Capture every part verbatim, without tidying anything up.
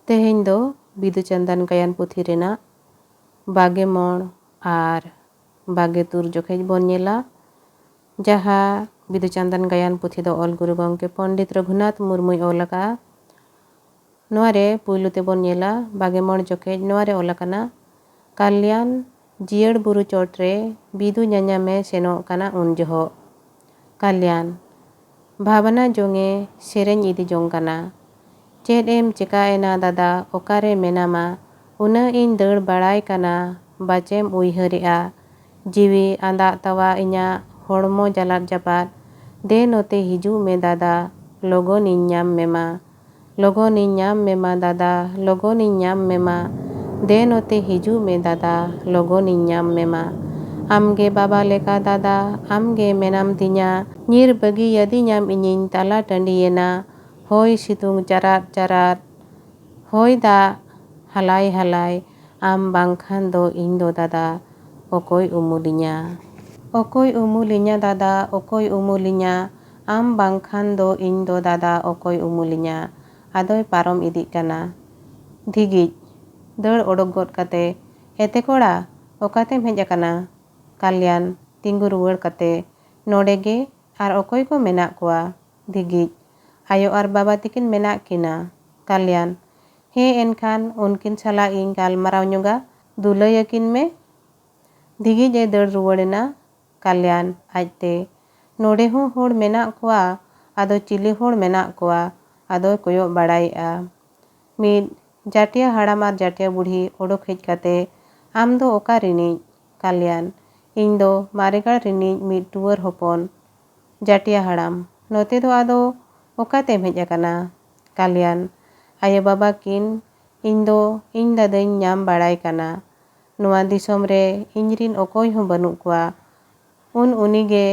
ᱛᱮᱦᱮᱧ ᱫᱚ ᱵᱤᱫᱩ ᱪᱟᱸᱫᱟᱱ ᱜᱟᱭᱟᱱ ᱯᱩᱛᱷᱤ ᱨᱮᱱᱟᱜ ᱵᱟᱜᱮ ᱢᱚᱬ ᱟᱨ ᱵᱟᱜᱮ ᱛᱩᱨ ᱡᱚᱠᱷᱮᱡ ᱵᱚᱱ ᱧᱮᱞᱟ, ᱡᱟᱦᱟᱸ ᱵᱤᱫᱩ ᱪᱟᱸᱫᱟᱱ ᱜᱟᱭᱟᱱ ᱯᱩᱛᱷᱤ ᱫᱚ ᱚᱞ ᱜᱩᱨᱩ ᱜᱚᱢᱠᱮ ᱯᱚᱱᱰᱤᱛ ᱨᱚᱜᱷᱩᱱᱟᱛᱷ ᱢᱩᱨᱢᱩᱭ ᱚᱞ ᱟᱠᱟᱫᱼᱟ᱾ ᱱᱚᱣᱟ ᱨᱮ ᱯᱩᱭᱞᱩ ᱛᱮᱵᱚᱱ ᱧᱮᱞᱟ ᱵᱟᱜᱮ ᱢᱚᱬ ᱡᱚᱠᱷᱮᱡ᱾ ᱱᱚᱣᱟ ᱨᱮ ᱚᱞ ᱟᱠᱟᱱᱟ, ᱠᱟᱞᱭᱟᱱ ᱡᱤᱭᱟᱹᱲ ᱵᱩᱨᱩ ᱪᱚᱴ ᱨᱮ ᱵᱤᱫᱩ ᱧᱟᱧᱟᱢᱮ ᱥᱮᱱᱚᱜ ᱠᱟᱱᱟ ᱩᱱ ᱡᱚᱦᱚᱜ᱾ ᱠᱟᱞᱭᱟᱱ ᱵᱷᱟᱵᱽᱱᱟ ᱡᱚᱝᱮ ᱥᱮᱨᱮᱧ ᱤᱫᱤ ᱡᱚᱝ ᱠᱟᱱᱟ᱾ ᱪᱮᱫ ᱮᱢ ᱪᱮᱠᱟ ᱮᱱᱟ ᱫᱟᱫᱟ, ᱚᱠᱟᱨᱮ ᱢᱮᱱᱟᱢᱟ? ᱩᱱᱟᱹᱜ ᱤᱧ ᱫᱟᱹᱲ ᱵᱟᱲᱟᱭ ᱠᱟᱱᱟ, ᱵᱟᱪᱮᱢ ᱩᱭᱦᱟᱹᱨᱮᱜᱼᱟ᱾ ᱡᱤᱣᱤ ᱟᱸᱫᱟᱜ ᱛᱟᱣᱟ ᱤᱧᱟᱹᱜ, ᱦᱚᱲᱢᱚ ᱡᱟᱞᱟᱫ ᱡᱟᱯᱟᱫ᱾ ᱫᱮ ᱱᱚᱛᱮ ᱦᱤᱡᱩᱜ ᱢᱮ ᱫᱟᱫᱟ, ᱞᱚᱜᱚᱱᱤᱧ ᱧᱟᱢ ᱢᱮᱢᱟ᱾ ᱞᱚᱜᱚᱱᱤᱧ ᱧᱟᱢ ᱢᱮᱢᱟ ᱫᱟᱫᱟ, ᱞᱚᱜᱚᱱᱤᱧ ᱧᱟᱢ ᱢᱮᱢᱟ᱾ ᱫᱮ ᱱᱚᱛᱮ ᱦᱤᱡᱩᱜ ᱢᱮ ᱫᱟᱫᱟ, ᱞᱚᱜᱚᱱᱤᱧ ᱧᱟᱢ ᱢᱮᱢᱟ᱾ ᱟᱢᱜᱮ ᱵᱟᱵᱟ ᱞᱮᱠᱟ ᱫᱟᱫᱟ, ᱟᱢᱜᱮ ᱢᱮᱱᱟᱢ ᱛᱤᱧᱟ᱾ ᱧᱤᱨ ᱵᱟᱹᱜᱤᱭᱟᱫᱤᱧᱟᱢ ᱤᱧᱤᱧ ᱛᱟᱞᱟ ᱴᱟᱺᱰᱤᱭᱮᱱᱟ᱾ ᱦᱚᱭ ᱥᱤᱛᱩᱝ ᱪᱟᱨᱟᱫ ᱪᱟᱨᱟᱫ, ᱦᱚᱭ ᱫᱟᱜ ᱦᱟᱞᱟᱭ ᱦᱟᱞᱟᱭ, ᱟᱢ ᱵᱟᱝᱠᱷᱟᱱ ᱫᱚ ᱤᱧ ᱫᱚ ᱫᱟᱫᱟ, ᱚᱠᱚᱭ ᱩᱢᱩᱞᱤᱧᱟ? ᱚᱠᱚᱭ ᱩᱢᱩᱞᱤᱧᱟ ᱫᱟᱫᱟ, ᱚᱠᱚᱭ ᱩᱢᱩᱞᱤᱧᱟ? ᱟᱢ ᱵᱟᱝᱠᱷᱟᱱ ᱫᱚ ᱤᱧ ᱫᱚ ᱫᱟᱫᱟ, ᱚᱠᱚᱭ ᱩᱢᱩᱞᱤᱧᱟ? ᱟᱫᱚᱭ ᱯᱟᱨᱚᱢ ᱤᱫᱤᱜ ᱠᱟᱱᱟ᱾ ᱫᱷᱤᱜᱤᱡ, ᱫᱟᱹᱲ ᱚᱰᱚᱠ ᱜᱚᱫ ᱠᱟᱛᱮ, ᱮᱛᱮ ᱠᱚᱲᱟ, ᱚᱠᱟᱛᱮᱢ ᱦᱮᱡ ᱟᱠᱟᱱᱟ? ᱠᱟᱞᱭᱟᱱ, ᱛᱤᱸᱜᱩ ᱨᱩᱣᱟᱹᱲ ᱠᱟᱛᱮ, ᱱᱚᱰᱮ ᱜᱮ, ᱟᱨ ᱚᱠᱚᱭ ᱠᱚ ᱢᱮᱱᱟᱜ ᱠᱚᱣᱟ? ᱫᱷᱤᱜᱤᱡ, ᱟᱭᱳ ᱟᱨ ᱵᱟᱵᱟ ᱛᱤᱠᱤᱱ ᱢᱮᱱᱟᱜ ᱠᱤᱱᱟ᱾ ᱠᱟᱞᱭᱟᱱ, ᱦᱮᱸ, ᱮᱱᱠᱷᱟᱱ ᱩᱱᱠᱤᱱ ᱥᱟᱞᱟᱜ ᱤᱧ ᱜᱟᱞᱢᱟᱨᱟᱣ ᱧᱚᱜᱟ, ᱫᱩᱞᱟᱹᱭ ᱟᱹᱠᱤᱱ ᱢᱮ᱾ ᱫᱷᱤᱜᱤᱡ ᱮ ᱫᱟᱹᱲ ᱨᱩᱣᱟᱹᱲ ᱮᱱᱟ᱾ ᱠᱟᱞᱭᱟᱱ, ᱟᱡᱛᱮ, ᱱᱚᱰᱮ ᱦᱚᱸ ᱦᱚᱲ ᱢᱮᱱᱟᱜ ᱠᱚᱣᱟ, ᱟᱫᱚ ᱪᱤᱞᱤ ᱦᱚᱲ ᱢᱮᱱᱟᱜ ᱠᱚᱣᱟ? ᱟᱫᱚᱭ ᱠᱚᱭᱚᱜ ᱵᱟᱲᱟᱭᱮᱜᱼᱟ᱾ ᱢᱤᱫ ᱡᱟᱴᱤᱭᱟ ᱦᱟᱲᱟᱢ ᱟᱨ ᱡᱟᱴᱤᱭᱟ ᱵᱩᱲᱦᱤ ᱚᱰᱚᱠ ᱦᱮᱡ ᱠᱟᱛᱮ, ᱟᱢ ᱫᱚ ᱚᱠᱟ ᱨᱤᱱᱤᱡ? ᱠᱟᱞᱭᱟᱱ, ᱤᱧ ᱫᱚ ᱢᱟᱨᱮᱜᱟᱲ ᱨᱤᱱᱤᱡ ᱢᱤᱫ ᱴᱩᱣᱟᱹᱨ ᱦᱚᱯᱚᱱ᱾ ᱡᱟᱴᱤᱭᱟ ᱦᱟᱲᱟᱢ, ᱱᱚᱛᱮ ᱫᱚ ᱟᱫᱚ ᱚᱠᱟᱛᱮᱢ ᱦᱮᱡ ᱟᱠᱟᱱᱟ? ᱠᱟᱞᱭᱟᱱ, ᱟᱭᱳ ᱵᱟᱵᱟ ᱠᱤᱱ, ᱤᱧ ᱫᱚ ᱤᱧ ᱫᱟᱫᱟᱧ ᱧᱟᱢ ᱵᱟᱲᱟᱭ ᱠᱟᱱᱟ᱾ ᱱᱚᱣᱟ ᱫᱤᱥᱚᱢ ᱨᱮ ᱤᱧ ᱨᱤᱱ ᱚᱠᱚᱭ ᱦᱚᱸ ᱵᱟᱹᱱᱩᱜ ᱠᱚᱣᱟ᱾ ᱩᱱ ᱩᱱᱤ ᱜᱮ,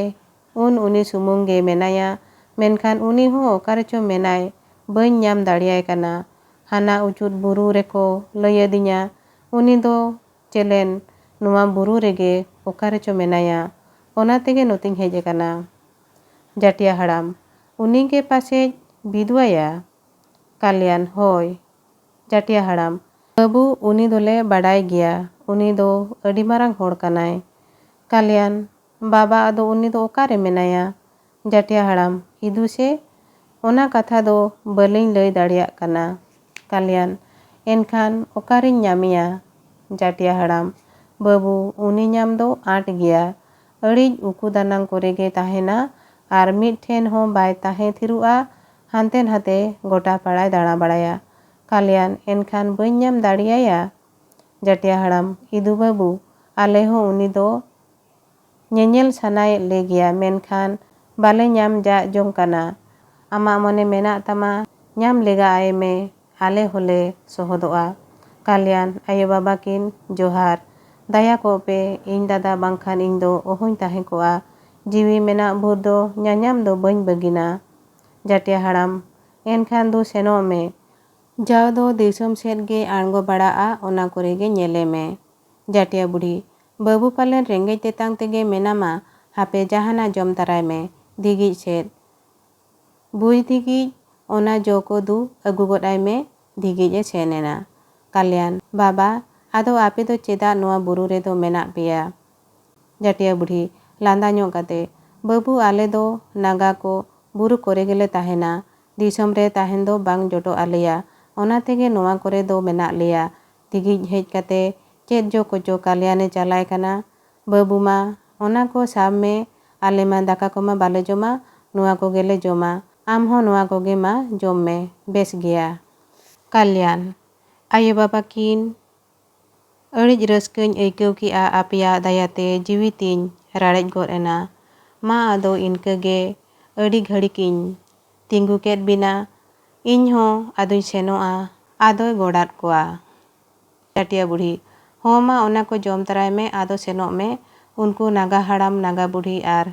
ᱩᱱ ᱩᱱᱤ ᱥᱩᱢᱩᱝ ᱜᱮ ᱢᱮᱱᱟᱭᱟ, ᱢᱮᱱᱠᱷᱟᱱ ᱩᱱᱤ ᱦᱚᱸ ᱚᱠᱟ ᱨᱮᱪᱚ ᱢᱮᱱᱟᱭ, ᱵᱟᱹᱧ ᱧᱟᱢ ᱫᱟᱲᱮᱭᱟᱭ ᱠᱟᱱᱟ᱾ ᱦᱟᱱᱟ ᱩᱪᱩᱫ ᱵᱩᱨᱩ ᱨᱮᱠᱚ ᱞᱟᱹᱭ ᱟᱹᱫᱤᱧᱟ, ᱩᱱᱤ ᱫᱚ ᱪᱮᱞᱮᱱ ᱱᱚᱣᱟ ᱵᱩᱨᱩ ᱨᱮᱜᱮ ᱚᱠᱟ ᱨᱮᱪᱚ ᱢᱮᱱᱟᱭᱟ, ᱚᱱᱟ ᱛᱮᱜᱮ ᱱᱚᱛᱮᱧ ᱦᱮᱡ ᱟᱠᱟᱱᱟ᱾ ᱡᱟᱴᱤᱭᱟ ᱦᱟᱲᱟᱢ, ᱩᱱᱤ ᱜᱮ ᱯᱟᱥᱮᱡ ᱵᱤᱫᱩᱣᱟᱭᱟ? ᱠᱟᱞᱭᱟᱱ, ᱦᱳᱭ᱾ ᱡᱟᱴᱤᱭᱟ ᱦᱟᱲᱟᱢ, ᱵᱟᱹᱵᱩ, ᱩᱱᱤ ᱫᱚᱞᱮ ᱵᱟᱰᱟᱭ ᱜᱮᱭᱟ, ᱩᱱᱤ ᱫᱚ ᱟᱹᱰᱤ ᱢᱟᱨᱟᱝ ᱦᱚᱲ ᱠᱟᱱᱟᱭ᱾ ᱠᱟᱞᱭᱟᱱ, ᱵᱟᱵᱟ, ᱟᱫᱚ ᱩᱱᱤ ᱫᱚ ᱚᱠᱟᱨᱮ ᱢᱮᱱᱟᱭᱟ? ᱡᱟᱴᱤᱭᱟ ᱦᱟᱲᱟᱢ, ᱤᱫᱩ ᱥᱮ, ᱚᱱᱟ ᱠᱟᱛᱷᱟ ᱫᱚ ᱵᱟᱹᱞᱤᱧ ᱞᱟᱹᱭ ᱫᱟᱲᱮᱭᱟᱜ ᱠᱟᱱᱟ᱾ ᱠᱟᱞᱭᱟᱱ, ᱮᱱᱠᱷᱟᱱ ᱚᱠᱟᱨᱤᱧ ᱧᱟᱢᱮᱭᱟ? ᱡᱟᱴᱤᱭᱟ ᱦᱟᱲᱟᱢ, ᱵᱟᱹᱵᱩ, ᱩᱱᱤ ᱧᱟᱢ ᱫᱚ ᱟᱸᱴ ᱜᱮᱭᱟ᱾ ᱟᱹᱲᱤᱡ ᱩᱠᱩ ᱫᱟᱱᱟᱝ ᱠᱚᱨᱮ ᱜᱮ ᱛᱟᱦᱮᱱᱟ ᱟᱨ ᱢᱤᱫ ᱴᱷᱮᱱ ᱦᱚᱸ ᱵᱟᱭ ᱛᱟᱦᱮᱸ ᱛᱷᱤᱨᱚᱜᱼᱟ᱾ ᱦᱟᱱᱛᱮ ᱱᱟᱛᱮ ᱜᱚᱴᱟ ᱯᱟᱲᱟᱭ ᱫᱟᱬᱟ ᱵᱟᱲᱟᱭᱟ᱾ ᱠᱟᱞᱭᱟᱱ, ᱮᱱᱠᱷᱟᱱ ᱵᱟᱹᱧ ᱧᱟᱢ ᱫᱟᱲᱮᱭᱟᱭᱟ? ᱡᱟᱴᱤᱭᱟ ᱦᱟᱲᱟᱢ, ᱤᱫᱩ ᱵᱟᱹᱵᱩ, ᱟᱞᱮ ᱦᱚᱸ ᱩᱱᱤ ᱫᱚ ᱧᱮᱧᱮᱞ ᱥᱟᱱᱟᱭᱮᱫ ᱞᱮ ᱜᱮᱭᱟ, ᱢᱮᱱᱠᱷᱟᱱ ᱵᱟᱞᱮ ᱧᱟᱢ ᱡᱟᱜ ᱡᱚᱝ ᱠᱟᱱᱟ᱾ ᱟᱢᱟᱜ ᱢᱚᱱᱮ ᱢᱮᱱᱟᱜ ᱛᱟᱢᱟ, ᱧᱟᱢ ᱞᱮᱜᱟ ᱟᱭ ᱢᱮ, ᱟᱞᱮ ᱦᱚᱸᱞᱮ ᱥᱚᱦᱚᱫᱚᱜᱼᱟ᱾ ᱠᱟᱞᱭᱟᱱ, ᱟᱭᱳ ᱵᱟᱵᱟ ᱠᱤᱱ ᱡᱚᱦᱟᱨ, ᱫᱟᱭᱟ ᱠᱚᱜ ᱯᱮ, ᱤᱧ ᱫᱟᱫᱟ ᱵᱟᱝᱠᱷᱟᱱ ᱤᱧ ᱫᱚ ᱚᱦᱚᱧ ᱛᱟᱦᱮᱸ ᱠᱚᱜᱼᱟ᱾ ᱡᱤᱣᱤ ᱢᱮᱱᱟᱜ ᱵᱷᱳᱨ ᱫᱚ ᱧᱟᱧᱟᱢ ᱫᱚ ᱵᱟᱹᱧ ᱵᱟᱹᱜᱤᱱᱟ᱾ ᱡᱟᱴᱤᱭᱟ ᱦᱟᱲᱟᱢ, ᱮᱱᱠᱷᱟᱱ ᱫᱩ ᱥᱮᱱᱚᱜ ᱢᱮ᱾ ᱡᱟᱣ ᱫᱚ ᱫᱤᱥᱚᱢ ᱥᱮᱫ ᱜᱮ ᱟᱬᱜᱚ ᱵᱟᱲᱟᱜᱼᱟ, ᱚᱱᱟ ᱠᱚᱨᱮ ᱜᱮ ᱧᱮᱞᱮ ᱢᱮ᱾ ᱡᱟᱴᱤᱭᱟ ᱵᱩᱰᱷᱤ, ᱵᱟᱹᱵᱩ ᱯᱟᱞᱮᱱ ᱨᱮᱸᱜᱮᱡ ᱛᱮᱛᱟᱝ ᱛᱮᱜᱮ ᱢᱮᱱᱟᱢᱟ, ᱦᱟᱯᱮ ᱡᱟᱦᱟᱱᱟᱜ ᱡᱚᱢ ᱛᱟᱨᱟᱭ ᱢᱮ, ᱫᱷᱤᱜᱤᱡ ᱥᱮᱫ᱾ ᱵᱩᱡᱽ ᱫᱷᱤᱜᱤᱡ, ᱚᱱᱟ ᱡᱚ ᱠᱚ ᱫᱩ ᱟᱹᱜᱩ ᱜᱚᱫ ᱟᱭ ᱢᱮ, ᱫᱷᱤᱜᱤᱡ ᱮ ᱥᱮᱱ ᱮᱱᱟ᱾ ᱠᱟᱞᱭᱟᱱ, ᱵᱟᱵᱟ, ᱟᱫᱚ ᱟᱯᱮ ᱫᱚ ᱪᱮᱫᱟᱜ ᱱᱚᱣᱟ ᱵᱩᱨᱩ ᱨᱮᱫᱚ ᱢᱮᱱᱟᱜ ᱯᱮᱭᱟ? ᱡᱟᱴᱤᱭᱟ ᱵᱩᱰᱷᱤ, ᱞᱟᱸᱫᱟ ᱧᱚᱜ ᱠᱟᱛᱮ, ᱵᱟᱹᱵᱩ, ᱟᱞᱮ ᱫᱚ ᱱᱟᱜᱟ ᱠᱚ ᱵᱩᱨᱩ ᱠᱚᱨᱮ ᱜᱮᱞᱮ ᱛᱟᱦᱮᱱᱟ, ᱫᱤᱥᱚᱢ ᱨᱮ ᱛᱟᱦᱮᱱ ᱫᱚ ᱵᱟᱝ ᱡᱚᱴᱚᱜ ᱟᱞᱮᱭᱟ, ᱚᱱᱟ ᱛᱮᱜᱮ ᱱᱚᱣᱟ ᱠᱚᱨᱮ ᱫᱚ ᱢᱮᱱᱟᱜ ᱞᱮᱭᱟ᱾ ᱫᱷᱤᱜᱤᱡ ᱦᱮᱡ ᱠᱟᱛᱮ ᱪᱮᱫ ᱡᱚ ᱠᱚᱪᱚ ᱠᱟᱞᱭᱟᱱᱮ ᱪᱟᱞᱟᱭ ᱠᱟᱱᱟ᱾ ᱵᱟᱹᱵᱩ ᱢᱟ, ᱚᱱᱟ ᱠᱚ ᱥᱟᱵ ᱢᱮ, ᱟᱞᱮ ᱢᱟ ᱫᱟᱠᱟ ᱠᱚᱢᱟ ᱵᱟᱞᱮ ᱡᱚᱢᱟ, ᱱᱚᱣᱟ ᱠᱚᱜᱮᱞᱮ ᱡᱚᱢᱟ᱾ ᱟᱢ ᱦᱚᱸ ᱱᱚᱣᱟ ᱠᱚᱜᱮ ᱢᱟ ᱡᱚᱢ ᱢᱮ, ᱵᱮᱥ ᱜᱮᱭᱟ᱾ ᱠᱟᱞᱭᱟᱱ, ᱟᱭᱳ ᱵᱟᱵᱟ ᱠᱤᱱ, ᱟᱹᱲᱤᱡ ᱨᱟᱹᱥᱠᱟᱹᱧ ᱟᱹᱭᱠᱟᱹᱣ ᱠᱮᱜᱼᱟ ᱟᱯᱮᱭᱟᱜ ᱫᱟᱭᱟᱛᱮ ᱡᱤᱣᱤ ᱛᱤᱧ ᱨᱟᱲᱮᱡ ᱜᱚᱫ ᱮᱱᱟ᱾ ᱢᱟ ᱟᱫᱚ ᱤᱱᱠᱟᱹ ᱜᱮ ᱟᱹᱰᱤ ᱜᱷᱟᱹᱲᱤᱠ ᱤᱧ ᱛᱤᱸᱜᱩ ᱠᱮᱫ ᱵᱤᱱᱟ, ᱤᱧ ᱦᱚᱸ ᱟᱫᱚᱧ ᱥᱮᱱᱚᱜᱼᱟ, ᱟᱫᱚᱭ ᱜᱚᱲᱟᱫ ᱠᱚᱣᱟ᱾ ᱪᱟᱹᱴᱤᱭᱟᱹ ᱵᱩᱲᱦᱤ, ᱦᱚᱸ ᱢᱟ ᱚᱱᱟ ᱠᱚ ᱡᱚᱢ ᱛᱟᱨᱟᱭ ᱢᱮ, ᱟᱫᱚ ᱥᱮᱱᱚᱜ ᱢᱮ᱾ ᱩᱱᱠᱩ ᱱᱟᱜᱟ ᱦᱟᱲᱟᱢ ᱱᱟᱜᱟ ᱵᱩᱲᱦᱤ ᱟᱨ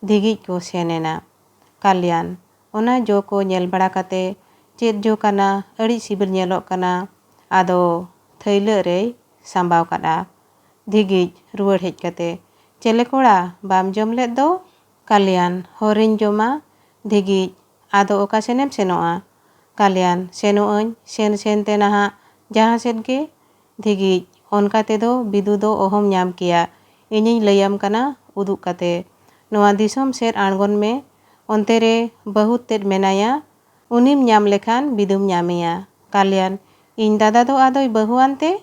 ᱫᱷᱤᱜᱤᱡ ᱠᱚ ᱥᱮᱱ ᱮᱱᱟ᱾ ᱠᱟᱞᱭᱟᱱ, ᱚᱱᱟ ᱡᱚ ᱠᱚ ᱧᱮᱞ ᱵᱟᱲᱟ ᱠᱟᱛᱮ, ᱪᱮᱫ ᱡᱚ ᱠᱟᱱᱟ, ᱟᱹᱰᱤ ᱥᱤᱵᱤᱞ ᱧᱮᱞᱚᱜ ᱠᱟᱱᱟ, ᱟᱫᱚ ᱛᱷᱟᱹᱭᱞᱟᱹᱜ ᱨᱮᱭ ᱥᱟᱢᱵᱟᱣ ᱠᱟᱫᱼᱟ᱾ ᱫᱷᱤᱜᱤᱡ ᱨᱩᱣᱟᱹᱲ ᱦᱮᱡ ᱠᱟᱛᱮ, ᱪᱮᱞᱮ ᱠᱚᱲᱟ, ᱵᱟᱢ ᱡᱚᱢ ᱞᱮᱫ ᱫᱚ? ᱠᱟᱞᱭᱟᱱ, ᱦᱚᱨᱤᱧ ᱡᱚᱢᱟ᱾ ᱫᱷᱤᱜᱤᱡ, ᱟᱫᱚ ᱚᱠᱟ ᱥᱮᱱᱮᱢ ᱥᱮᱱᱚᱜᱼᱟ? ᱠᱟᱞᱭᱟᱱ, ᱥᱮᱱᱚᱜ ᱟᱹᱧ, ᱥᱮᱱ ᱥᱮᱱ ᱛᱮ ᱱᱟᱦᱟᱜ ᱡᱟᱦᱟᱸ ᱥᱮᱫ ᱜᱮ᱾ ᱫᱷᱤᱜᱤᱡ, ᱚᱱᱠᱟ ᱛᱮᱫᱚ ᱵᱤᱫᱩ ᱫᱚ ᱚᱦᱚᱢ ᱧᱟᱢ ᱠᱮᱭᱟ, ᱤᱧᱤᱧ ᱞᱟᱹᱭᱟᱢ ᱠᱟᱱᱟ ᱩᱫᱩᱜ ᱠᱟᱛᱮ᱾ ᱱᱚᱣᱟ ᱫᱤᱥᱚᱢ ᱥᱮᱫ ᱟᱬᱜᱚᱱ ᱢᱮ, ᱚᱱᱛᱮ ᱨᱮ ᱵᱟᱹᱦᱩ ᱛᱮᱫ ᱢᱮᱱᱟᱭᱟ, ᱩᱱᱤᱢ ᱧᱟᱢ ᱞᱮᱠᱷᱟᱱ ᱵᱤᱫᱩᱢ ᱧᱟᱢᱮᱭᱟ᱾ ᱠᱟᱞᱭᱟᱱ, ᱤᱧ ᱫᱟᱫᱟ ᱫᱚ ᱟᱫᱚᱭ ᱵᱟᱹᱦᱩᱣᱟᱱ ᱛᱮ?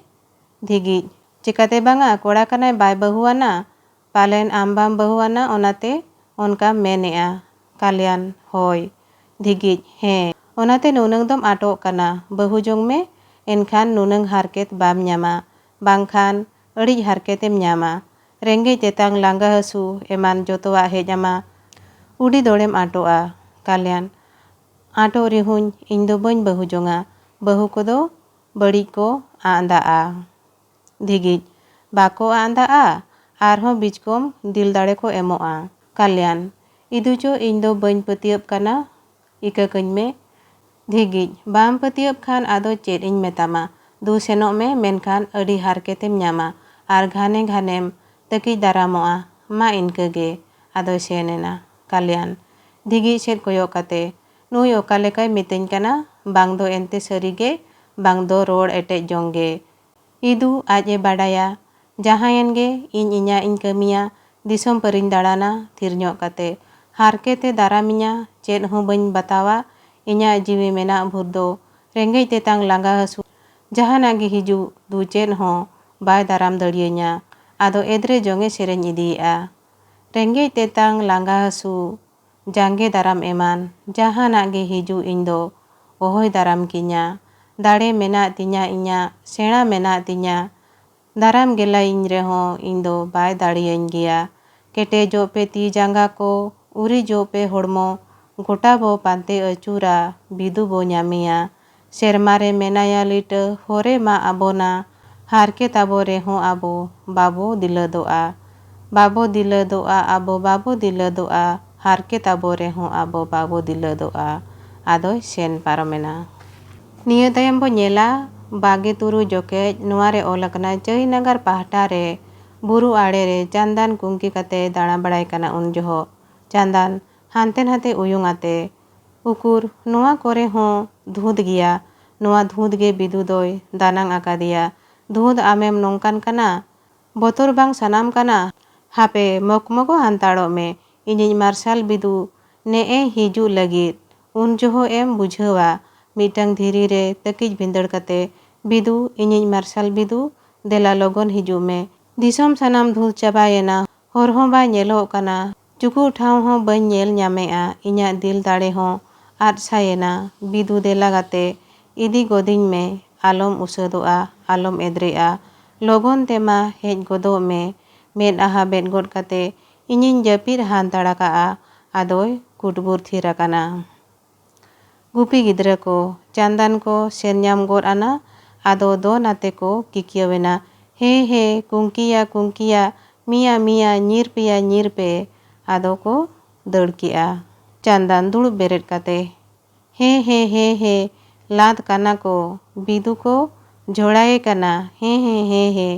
ᱫᱷᱤᱜᱤᱡ, ᱪᱮᱠᱟᱛᱮ ᱵᱟᱝᱟ, ᱠᱚᱲᱟ ᱠᱟᱱᱟᱭ, ᱵᱟᱭ ᱵᱟᱹᱦᱩᱣᱟᱱᱟ᱾ ᱯᱟᱞᱮᱱ ᱟᱢ ᱵᱟᱢ ᱵᱟᱹᱦᱩᱣᱟᱱᱟ, ᱚᱱᱟᱛᱮ ᱚᱱᱠᱟᱢ ᱢᱮᱱᱮᱜᱼᱟ᱾ ᱠᱟᱞᱭᱟᱱ, ᱦᱳᱭ᱾ ᱫᱷᱤᱜᱤᱡ, ᱦᱮᱸ, ᱚᱱᱟᱛᱮ ᱱᱩᱱᱟᱹᱝ ᱫᱚᱢ ᱟᱴᱚᱜ ᱠᱟᱱᱟ᱾ ᱵᱟᱹᱦᱩ ᱡᱚᱝ ᱢᱮ, ᱮᱱᱠᱷᱟᱱ ᱱᱩᱱᱟᱹᱝ ᱦᱟᱨᱠᱮᱛ ᱵᱟᱢ ᱧᱟᱢᱟ, ᱵᱟᱝᱠᱷᱟᱱ ᱟᱹᱰᱤᱡ ᱦᱟᱨᱠᱮᱛᱮᱢ ᱧᱟᱢᱟ᱾ ᱨᱮᱸᱜᱮᱡ ᱛᱮᱛᱟᱝ, ᱞᱟᱸᱜᱟ ᱦᱟᱹᱥᱩ ᱮᱢᱟᱱ ᱡᱚᱛᱚᱣᱟᱜ ᱦᱮᱡ ᱟᱢᱟ, ᱩᱰᱤ ᱫᱚᱲᱮᱢ ᱟᱴᱚᱜᱼᱟ᱾ ᱠᱟᱞᱭᱟᱱ, ᱟᱴᱚᱜ ᱨᱮᱦᱚᱸᱧ, ᱤᱧ ᱫᱚ ᱵᱟᱹᱧ ᱵᱟᱹᱦᱩ ᱡᱚᱝᱟ᱾ ᱵᱟᱹᱦᱩ ᱠᱚᱫᱚ ᱵᱟᱹᱲᱤᱡ ᱠᱚ ᱟᱸᱫᱟᱜᱼᱟ᱾ ᱫᱷᱤᱜᱤᱡ, ᱵᱟᱠᱚ ᱟᱸᱫᱟᱜᱼᱟ, ᱟᱨᱦᱚᱸ ᱵᱤᱪᱠᱚᱢ ᱫᱤᱞ ᱫᱟᱲᱮ ᱠᱚ ᱮᱢᱚᱜᱼᱟ᱾ ᱠᱟᱞᱭᱟᱱ, ᱤᱫᱩ ᱪᱚ, ᱤᱧ ᱫᱚ ᱵᱟᱹᱧ ᱯᱟᱹᱛᱭᱟᱹᱵ ᱠᱟᱱᱟ, ᱤᱠᱟᱹ ᱠᱟᱹᱧ ᱢᱮ᱾ ᱫᱷᱤᱜᱤᱡ, ᱵᱟᱢ ᱯᱟᱹᱛᱭᱟᱹᱵ ᱠᱷᱟᱱ ᱟᱫᱚ ᱪᱮᱫ ᱤᱧ ᱢᱮᱛᱟᱢᱟ? ᱫᱩ ᱥᱮᱱᱚᱜ ᱢᱮ, ᱢᱮᱱᱠᱷᱟᱱ ᱟᱹᱰᱤ ᱦᱟᱨᱠᱮᱛᱮᱢ ᱧᱟᱢᱟ ᱟᱨ ᱜᱷᱟᱱᱮ ᱜᱷᱟᱱᱮᱢ ᱛᱟᱹᱠᱤᱡ ᱫᱟᱨᱟᱢᱚᱜᱼᱟ᱾ ᱢᱟ ᱤᱱᱠᱟᱹ ᱜᱮ᱾ ᱟᱫᱚᱭ ᱥᱮᱱ ᱮᱱᱟ᱾ ᱠᱟᱞᱭᱟᱱ, ᱫᱷᱤᱜᱤᱡ ᱥᱮᱫ ᱠᱚᱭᱚᱜ ᱠᱟᱛᱮ, ᱱᱩᱭ ᱚᱠᱟ ᱞᱮᱠᱟᱭ ᱢᱤᱛᱟᱹᱧ ᱠᱟᱱᱟ? ᱵᱟᱝ ᱫᱚ ᱮᱱᱛᱮ ᱥᱟᱹᱨᱤ ᱜᱮ, ᱵᱟᱝ ᱫᱚ ᱨᱚᱲ ᱮᱴᱮᱡ ᱡᱚᱝ ᱜᱮ᱾ ᱤᱫᱩ ᱟᱡ ᱮ ᱵᱟᱰᱟᱭᱟ, ᱡᱟᱦᱟᱸᱭᱮᱱ ᱜᱮ, ᱤᱧ ᱤᱧᱟᱜ ᱤᱧ ᱠᱟᱹᱢᱤᱭᱟ, ᱫᱤᱥᱚᱢ ᱯᱟᱹᱨᱤᱧ ᱫᱟᱬᱟᱱᱟ ᱛᱷᱤᱨ ᱧᱚᱜ ᱠᱟᱛᱮ᱾ ᱦᱟᱨᱠᱮᱛ ᱮ ᱫᱟᱨᱟᱢᱤᱧᱟ, ᱪᱮᱫ ᱦᱚᱸ ᱵᱟᱹᱧ ᱵᱟᱛᱟᱣᱟ, ᱤᱧᱟᱜ ᱡᱤᱣᱤ ᱢᱮᱱᱟᱜ ᱵᱷᱳᱨ ᱫᱚ᱾ ᱨᱮᱸᱜᱮᱡ ᱛᱮᱛᱟᱝ, ᱞᱟᱸᱜᱟ ᱦᱟᱹᱥᱩ, ᱡᱟᱦᱟᱱᱟᱜ ᱜᱮ ᱦᱤᱡᱩᱜ, ᱫᱩ ᱪᱮᱫ ᱦᱚᱸ ᱵᱟᱭ ᱫᱟᱨᱟᱢ ᱫᱟᱲᱮᱭᱟᱹᱧᱟ᱾ ᱟᱫᱚ ᱮᱫᱽᱨᱮ ᱡᱚᱝ ᱮ ᱥᱮᱨᱮᱧ ᱤᱫᱤᱭᱮᱜᱼᱟ᱾ ᱨᱮᱸᱜᱮᱡ ᱛᱮᱛᱟᱝ, ᱞᱟᱸᱜᱟ ᱦᱟᱹᱥᱩ, ᱡᱟᱸᱜᱮ ᱫᱟᱨᱟᱢ ᱮᱢᱟᱱ, ᱡᱟᱦᱟᱱᱟᱜ ᱜᱮ ᱦᱤᱡᱩᱜ, ᱤᱧ ᱫᱚ ᱚᱦᱚᱭ ᱫᱟᱨᱟᱢ ᱠᱤᱧᱟ᱾ ᱫᱟᱲᱮ ᱢᱮᱱᱟᱜ ᱛᱤᱧᱟ, ᱤᱧᱟᱜ ᱥᱮᱬᱟ ᱢᱮᱱᱟᱜ ᱛᱤᱧᱟ, ᱫᱟᱨᱟᱢ ᱜᱮᱞᱟᱭᱤᱧ ᱨᱮᱦᱚᱸ ᱤᱧ ᱫᱚ ᱵᱟᱭ ᱫᱟᱲᱮᱭᱟᱹᱧ ᱜᱮᱭᱟ᱾ ᱠᱮᱴᱮᱡᱚᱜ ᱯᱮ ᱛᱤ ᱡᱟᱸᱜᱟ ᱠᱚ, ᱩᱨᱤᱡᱚᱜ ᱯᱮ ᱦᱚᱲᱢᱚ, ᱜᱚᱴᱟ ᱵᱚ ᱯᱟᱱᱛᱮ ᱟᱹᱪᱩᱨᱟ, ᱵᱤᱫᱩ ᱵᱚ ᱧᱟᱢᱮᱭᱟ᱾ ᱥᱮᱨᱢᱟ ᱨᱮ ᱢᱮᱱᱟᱭᱟ ᱞᱤᱴᱟᱹ, ᱦᱚᱨᱮ ᱢᱟ ᱟᱵᱚᱱᱟ, ᱦᱟᱨᱠᱮᱛ ᱟᱵᱚ ᱨᱮᱦᱚᱸ ᱟᱵᱚ ᱵᱟᱵᱚ ᱫᱤᱞᱟᱹᱫᱚᱜᱼᱟ᱾ ᱵᱟᱵᱚ ᱫᱤᱞᱟᱹᱫᱚᱜᱼᱟ, ᱟᱵᱚ ᱵᱟᱵᱚ ᱫᱤᱞᱟᱹᱫᱚᱜᱼᱟ, ᱦᱟᱨᱠᱮᱛ ᱟᱵᱚ ᱨᱮᱦᱚᱸ ᱟᱵᱚ ᱵᱟᱵᱚ ᱫᱤᱞᱟᱹᱫᱚᱜᱼᱟ᱾ ᱟᱫᱚᱭ ᱥᱮᱱ ᱯᱟᱨᱚᱢᱮᱱᱟ᱾ ᱱᱤᱭᱟᱹ ᱛᱟᱭᱚᱢ ᱵᱚ ᱧᱮᱞᱟ ᱵᱟᱜᱮ ᱛᱩᱨᱩᱭ ᱡᱚᱠᱷᱮᱡ᱾ ᱱᱚᱣᱟ ᱨᱮ ᱚᱞ ᱟᱠᱟᱱᱟ, ᱡᱟᱹᱭᱱᱟᱜᱟᱨ ᱯᱟᱦᱴᱟ ᱨᱮ ᱵᱩᱨᱩ ᱟᱲᱮ ᱨᱮ ᱪᱟᱸᱫᱟᱱ ᱠᱩᱝᱠᱤ ᱠᱟᱛᱮ ᱫᱟᱬᱟ ᱵᱟᱲᱟᱭ ᱠᱟᱱᱟ᱾ ᱩᱱ ᱡᱚᱦᱚᱜ ᱪᱟᱸᱫᱟᱱ ᱦᱟᱱᱛᱮ ᱱᱟᱛᱮ ᱩᱭᱩᱝ ᱟᱛᱮ, ᱩᱠᱩᱨ ᱱᱚᱣᱟ ᱠᱚᱨᱮ ᱦᱚᱸ ᱫᱷᱩᱸᱛ ᱜᱮᱭᱟ᱾ ᱱᱚᱣᱟ ᱫᱷᱩᱸᱛ ᱜᱮ ᱵᱤᱫᱩ ᱫᱚᱭ ᱫᱟᱱᱟᱝ ᱟᱠᱟᱫᱮᱭᱟ᱾ ᱫᱷᱩᱸᱛ, ᱟᱢᱮᱢ ᱱᱚᱝᱠᱟᱱ ᱠᱟᱱᱟ? ᱵᱚᱛᱚᱨ ᱵᱟᱝ ᱥᱟᱱᱟᱢ ᱠᱟᱱᱟ? ᱦᱟᱯᱮ, ᱢᱚᱠᱢᱚᱠᱚ ᱦᱟᱱᱛᱟᱲᱚᱜ ᱢᱮ, ᱤᱧᱤᱡ ᱢᱟᱨᱥᱟᱞ ᱵᱤᱫᱩ ᱱᱮᱜᱼᱮ ᱦᱤᱡᱩᱜ ᱞᱟᱹᱜᱤᱫ᱾ ᱩᱱ ᱡᱚᱦᱚᱜ ᱮᱢ ᱵᱩᱡᱷᱟᱹᱣᱟ, ᱢᱤᱫᱴᱟᱝ ᱫᱷᱤᱨᱤ ᱨᱮ ᱛᱟᱹᱠᱤᱡ ᱵᱷᱤᱸᱫᱟᱹᱲ ᱠᱟᱛᱮ, ᱵᱤᱫᱩ, ᱤᱧᱤᱡ ᱢᱟᱨᱥᱟᱞ ᱵᱤᱫᱩ, ᱫᱮᱞᱟ ᱞᱚᱜᱚᱱ ᱦᱤᱡᱩᱜ ᱢᱮ᱾ ᱫᱤᱥᱚᱢ ᱥᱟᱱᱟᱢ ᱫᱷᱩᱸᱛ ᱪᱟᱵᱟᱭᱮᱱᱟ, ᱦᱚᱨ ᱦᱚᱸ ᱵᱟᱭ ᱧᱮᱞᱚᱜ ᱠᱟᱱᱟ, ᱪᱩᱠᱩᱜ ᱴᱷᱟᱶ ᱦᱚᱸ ᱵᱟᱹᱧ ᱧᱮᱞ ᱧᱟᱢᱮᱜᱼᱟ, ᱤᱧᱟᱹᱜ ᱫᱤᱞ ᱫᱟᱲᱮ ᱦᱚᱸ ᱟᱫ ᱥᱟᱭᱮᱱᱟ᱾ ᱵᱤᱫᱩ, ᱫᱮᱞᱟ ᱜᱟᱛᱮ, ᱤᱫᱤ ᱜᱚᱫᱤᱧ ᱢᱮ, ᱟᱞᱚᱢ ᱩᱥᱟᱹᱫᱚᱜᱼᱟ, ᱟᱞᱚᱢ ᱮᱫᱽᱨᱮᱜᱼᱟ, ᱞᱚᱜᱚᱱ ᱛᱮᱢᱟ ᱦᱮᱡ ᱜᱚᱫᱚᱜ ᱢᱮ᱾ ᱢᱮᱫ ᱟᱦᱟ ᱵᱮᱫ ᱜᱚᱫ ᱠᱟᱛᱮ ᱤᱧᱤᱧ ᱡᱟᱹᱯᱤᱫ ᱦᱟᱱᱛᱟᱲ ᱟᱠᱟᱜᱼᱟ᱾ ᱟᱫᱚᱭ ᱠᱩᱴᱵᱩᱨ ᱛᱷᱤᱨ ᱟᱠᱟᱱᱟ᱾ ᱜᱩᱯᱤ ᱜᱤᱫᱽᱨᱟᱹ ᱠᱚ ᱪᱟᱸᱫᱟᱱ ᱠᱚ ᱥᱮᱱ ᱧᱟᱢ ᱜᱚᱫ ᱟᱱᱟ᱾ ᱟᱫᱚ ᱫᱚᱱ ᱟᱛᱮ ᱠᱚ ᱠᱤᱠᱤᱭᱟᱹᱣᱮᱱᱟ, "ᱦᱮ ᱦᱮ, ᱠᱩᱝᱠᱤᱭᱟ ᱠᱩᱝᱠᱤᱭᱟ, ᱢᱤᱭᱟ ᱢᱤᱭᱟ, ᱧᱤᱨ ᱯᱮᱭᱟ ᱧᱤᱨ ᱯᱮ!" ᱟᱫᱚ ᱠᱚ ᱫᱟᱹᱲ ᱠᱮᱜᱼᱟ᱾ ᱪᱟᱸᱫᱟᱱ ᱫᱩᱲᱩᱵ ᱵᱮᱨᱮᱫ ᱠᱟᱛᱮ, "ᱦᱮ ᱦᱮ ᱦᱮ ᱦᱮ, ᱞᱟᱫ ᱠᱟᱱᱟ ᱠᱚ, ᱵᱤᱫᱩ ᱠᱚ ᱡᱷᱚᱲᱟᱭᱮ ᱠᱟᱱᱟ, ᱦᱮ ᱦᱮ ᱦᱮ ᱦᱮ,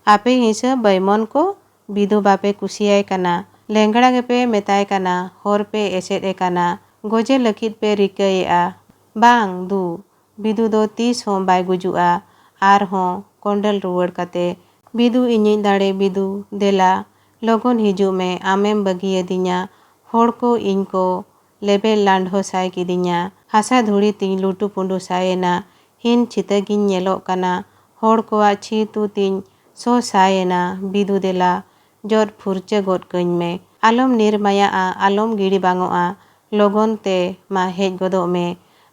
ᱟᱯᱮ ᱦᱤᱥᱟᱹ ᱵᱟᱹᱭᱢᱚᱱ ᱠᱚ, ᱵᱤᱫᱩ ᱵᱟᱯᱮ ᱠᱩᱥᱤᱭᱟᱭ ᱠᱟᱱᱟ, ᱞᱮᱝᱜᱽᱲᱟ ᱜᱮᱯᱮ ᱢᱮᱛᱟᱭ ᱠᱟᱱᱟ, ᱦᱚᱨ ᱯᱮ ᱮᱥᱮᱫ ᱮ ᱠᱟᱱᱟ, ᱜᱚᱡᱮ ᱞᱟᱹᱜᱤᱫ ᱯᱮ ᱨᱤᱠᱟᱹᱭᱮᱜᱼᱟ᱾ ᱵᱟᱝ ᱫᱩ, ᱵᱤᱫᱩ ᱫᱚ ᱛᱤᱥ ᱦᱚᱸ ᱵᱟᱭ ᱜᱩᱡᱩᱜᱼᱟ, ᱟᱨᱦᱚᱸ ᱠᱚᱸᱰᱮᱞ ᱨᱩᱣᱟᱹᱲ ᱠᱟᱛᱮ, ᱵᱤᱫᱩ ᱤᱧᱤᱡ ᱫᱟᱲᱮ ᱵᱤᱫᱩ, ᱫᱮᱞᱟ ᱞᱚᱜᱚᱱ ᱦᱤᱡᱩᱜ ᱢᱮ, ᱟᱢᱮᱢ ᱵᱟᱹᱜᱤᱭᱟᱹᱫᱤᱧᱟ, ᱦᱚᱲ ᱠᱚ ᱤᱧ ᱠᱚ ᱞᱮᱵᱮᱫ ᱞᱟᱸᱰᱷᱚ ᱥᱟᱭ ᱠᱤᱫᱤᱧᱟ, ᱦᱟᱥᱟ ᱫᱷᱩᱲᱤ ᱛᱤᱧ ᱞᱩᱴᱩ ᱯᱩᱸᱰᱩ ᱥᱟᱭᱮᱱᱟ, ᱦᱤᱱ ᱪᱷᱤᱛᱟᱹ ᱜᱤᱧ ᱧᱮᱞᱚᱜ ᱠᱟᱱᱟ, ᱦᱚᱲ ᱠᱚᱣᱟᱜ ᱪᱷᱤ ᱛᱩ ᱛᱤᱧ ᱥᱚ ᱥᱟᱭᱮᱱᱟ, ᱵᱤᱫᱩ ᱫᱮᱞᱟ ᱡᱚᱫ ᱯᱷᱩᱨᱪᱟᱹ ᱜᱚᱫ ᱠᱟᱹᱧ ᱢᱮ, ᱟᱞᱚᱢ ᱱᱤᱨᱢᱟᱭᱟᱜᱼᱟ, ᱟᱞᱚᱢ ᱜᱤᱲᱤ ᱵᱟᱝᱚᱜᱼᱟ, ᱞᱚᱜᱚᱱ ᱛᱮ ᱢᱟ ᱦᱮᱡ ᱜᱚᱫᱚᱜ ᱢᱮ,